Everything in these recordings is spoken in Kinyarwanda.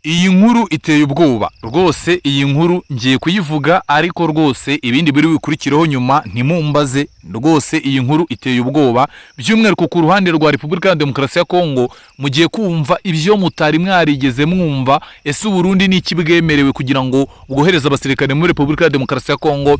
Iyi nkuru iteye ubwoba rwose. Iyi nkuru ngiye kuyivuga, ariko rwose ibindi biri bikurikireho nyuma ntimumbaze. Rwose iyi nkuru iteye ubwoba, by'umwihariko ku ruhande rwa Repubulika ya Demokarasi ya Kongo. Mugiye kumva ibyo mutari mwarigeze mwumva. Ese Uburundi ni iki bwemerewe kugira ngo bwohereze abasirikare muri Repubulika ya Demokarasi ya Kongo?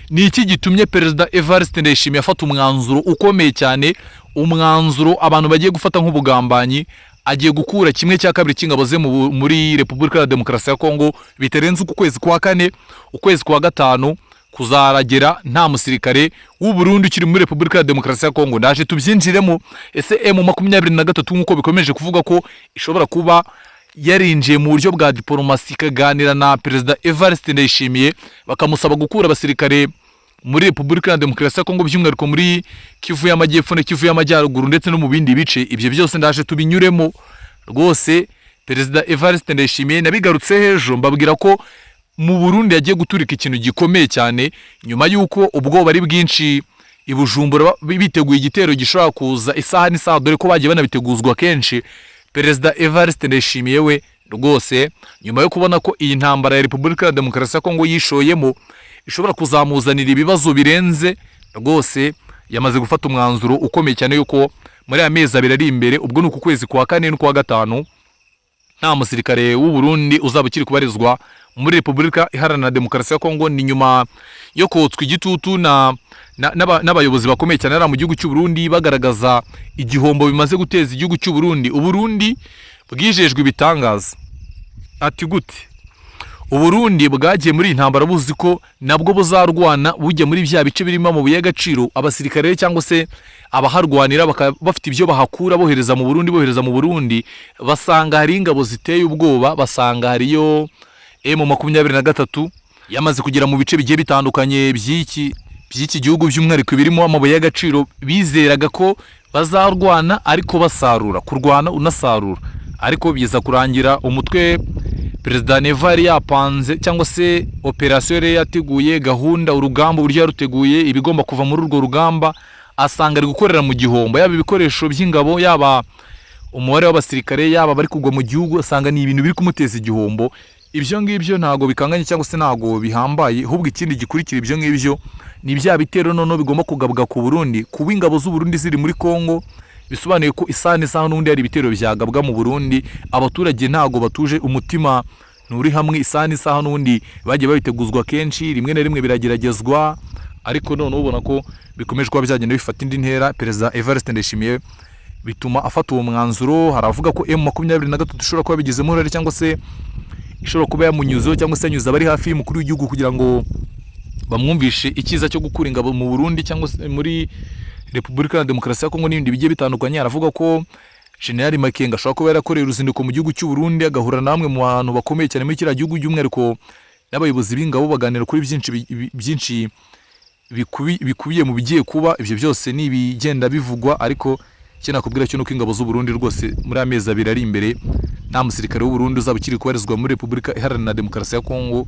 Ni iki gitumye Perezida Evariste Ndayishimiye afata umwanzuro ukomeye cyane, umwanzuro abantu bagiye gufata nk'ubugambanyi? Agiye gukura 1/2 cy'ingabo ze muri Repubulika ya Demokarasi ya Kongo bitarenze uku kwezi kwa kane. Ukwezi kwa gatanu kuzaragera nta musirikare w'u Burundi ukiri muri Repubulika ya Demokarasi ya Kongo. Ndaje tubyinjiremo. Ese M23, nk'uko bikomeje kuvuga ko ishobora kuba yarinjiye mu buryo bwa diporomasi ikaganira na Perezida Evariste Ndayishimiye, bakamusaba gukura abasirikare muri Repubulika ya Demokarasi ya Kongo, by'umwihariko muri Kivu y'Amajyepfo na Kivu y'Amajyaruguru ndetse no mu bindi bice? Ibyo byose ndaje tubinyuremo rwose. Perezida Evariste Ndayishimiye, nabigarutse ejo mbabwira ko mu Burundi yagiye guturika ikintu gikomeye cyane nyuma y'uko ubwoba ari bwinshi i Bujumbura, biteguye igitero gishobora kuza isaha n'isaha, dore ko bagiye banabiteguzwa kenshi. Perezida Evariste Ndayishimiye we rwose, nyuma yo kubona ko iyi ntambara ya Repubulika ya Demokarasi ya Kongo yishoyemo ishobora kuzamuzanira ibibazo birenze, rwose yamaze gufata umwanzuro ukomeye cyane yuko muri aya mezi 2 ari imbere, ubwo ni uku kwezi kwa kane n'ukwa gatanu, nta musirikare w'u Burundi uzaba ukiri kubarizwa muri Repubulika Iharanira Demokarasi ya Kongo. Ni nyuma yo kotswa igitutu n'abayobozi bakomeye cyane hariya mu gihugu cy'u Burundi, bagaragaza igihombo bimaze guteza igihugu cy'u Burundi. Uburundi bwijejwe ibitangaza. Ati gute? Uburundi bwagiye muri iyi ntambara buzi ko nabwo buzarwana bujya muri bya bice birimo amabuye y'agaciro, abasirikare cyangwa se abaharwanira bakaba bafite ibyo bahakura bohereza mu Burundi, bohereza mu Burundi. Basanga hari ingabo ziteye ubwoba, basanga hariyo M23 yamaze kugera mu bice bigiye bitandukanye by'iki gihugu, by'umwihariko birimo amabuye y'agaciro. Bizeraga ko bazarwana ariko basarura, kurwana unasarura, ariko biza kurangira umutwe Perezida Neva yari yapanze, cyangwa se operasiyo yari yateguye, gahunda, urugamba uburyo yaruteguye, ibigomba kuva muri urwo rugamba, asanga ari gukorera mu gihombo, yaba ibikoresho by'ingabo, yaba umubare w'abasirikare, yaba bari kugwa mu gihugu, asanga ni ibintu biri kumuteza igihombo. Ibyo ngibyo ntabwo bikanganye cyangwa se ntabwo bihambaye. Ahubwo ikindi gikurikira ibyo ngibyo ni bya bitero noneho bigomba kugabwa ku Burundi. Kuba ingabo z'u Burundi ziri muri Kongo bisobanuye ko isaha n'isaha n'ubundi hari ibitero byagabwa mu Burundi. Abaturage ntabwo batuje, umutima nturi hamwe. Isaha n'isaha n'ubundi bagiye babiteguzwa kenshi, rimwe na rimwe birageragezwa, ariko noneho ubona ko bikomeje kuba byagenda bifata indi ntera. Perezida Evariste Ndayishimiye bituma afata uwo mwanzuro. Haravuga ko M23 ishobora kuba bigizemo uruhare, cyangwa se ishobora kuba yamunyuzeho, cyangwa se yanyuze abari hafi y'umukuru w'igihugu kugira ngo bamwumvishe icyiza cyo gukura ingabo mu Burundi cyangwa se muri Repubulika ya Demokarasi ya Kongo n'ibindi bigiye bitandukanye. Aravuga ko General Makenga ashobora kuba yarakoreye uruzinduko mu gihugu cy'u Burundi, agahura na bamwe mu bantu bakomeye cyane muri kiriya gihugu, by'umwihariko n'abayobozi b'ingabo, baganira kuri byinshi byinshi bikubiye mu bigiye kuba. Ibyo byose ni ibigenda bivugwa, ariko icyo nakubwira cyo nuko ingabo z'u Burundi rwose muri amezi 2 ari imbere nta musirikare w'u Burundi uzaba ukiri kubarizwa muri Repubulika Iharanira Demokarasi ya Kongo.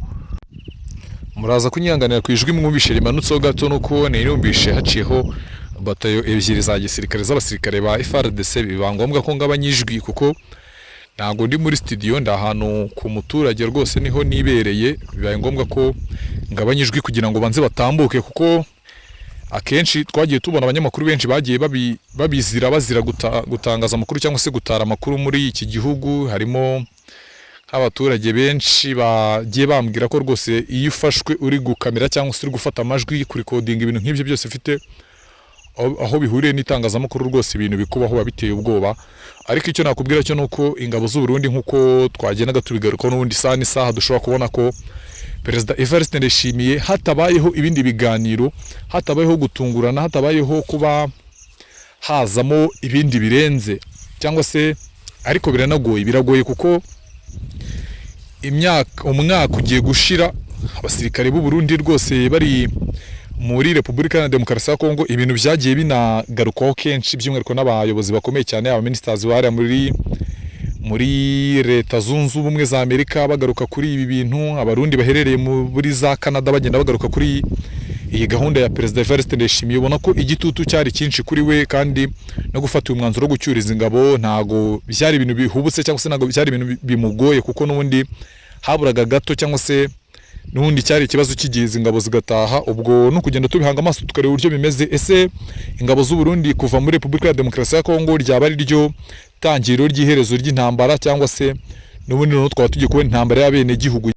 Muraza kunyihanganira ku ijwi mwumvishe rimanutseho gato, nuko nirumvishe haciyeho batayo ebyiri za gisirikare z'abasirikare ba FARDC, biba ngombwa ko ngabanya ijwi kuko ntabwo ndi muri studio, ndi ahantu ku muturage rwose niho nibereye. Bibaye ngombwa ko ngabanya ijwi kugira ngo banze batambuke, kuko akenshi twagiye tubona abanyamakuru benshi bagiye babizira, bazira gutangaza amakuru cyangwa se gutara amakuru muri iki gihugu. Harimo nk'abaturage benshi bagiye bambwira ko rwose iyo ufashwe uri gukamera cyangwa se uri gufata amajwi, kurikodinga, ibintu nk'ibyo byose bifite aho bihuriye n'itangazamakuru, rwose ibintu bikubaho biba biteye ubwoba. Ariko icyo nakubwira cyo ni uko ingabo z'u Burundi, nk'uko twagendaga tubigarukaho n'ubundi, isaha n'isaha dushobora kubona ko Perezida Evariste Ndayishimiye, hatabayeho ibindi biganiro, hatabayeho gutungurana, hatabayeho kuba hazamo ibindi birenze cyangwa se, ariko biranagoye, biragoye kuko imyaka, umwaka ugiye gushira abasirikare b'u Burundi rwose bari muri Repubulika ya Demokarasi ya Kongo. Ibintu byagiye binagarukwaho kenshi, by'umwihariko n'abayobozi bakomeye cyane, abaminisitazi bariya muri Leta Zunze Ubumwe za Amerika bagaruka kuri ibi bintu, Abarundi baherereye muri za Canada bagenda bagaruka kuri Iyi gahunda ya Perezida Evariste Ndayishimiye, ubona ko igitutu cyari cyinshi kuri we, kandi no gufata uyu mwanzuro wo gucyuriza ingabo ntago byari ibintu bihubutse cyangwa se ntago byari ibintu bimugoye, kuko n'ubundi haburaga gato cyangwa se n'ubundi cyari ikibazo cy'igihe izi ngabo zigataha. Ubwo no kugenda tubihanga amaso, tukareba uburyo bimeze. Ese ingabo z'u Burundi kuva muri Repubulika ya Demokarasi ya Kongo ryaba ari ryo tangiriro ry'iherezo ry'intambara, cyangwa se n'ubundi noneho twaba tugiye kubona intambara y'abenegihugu?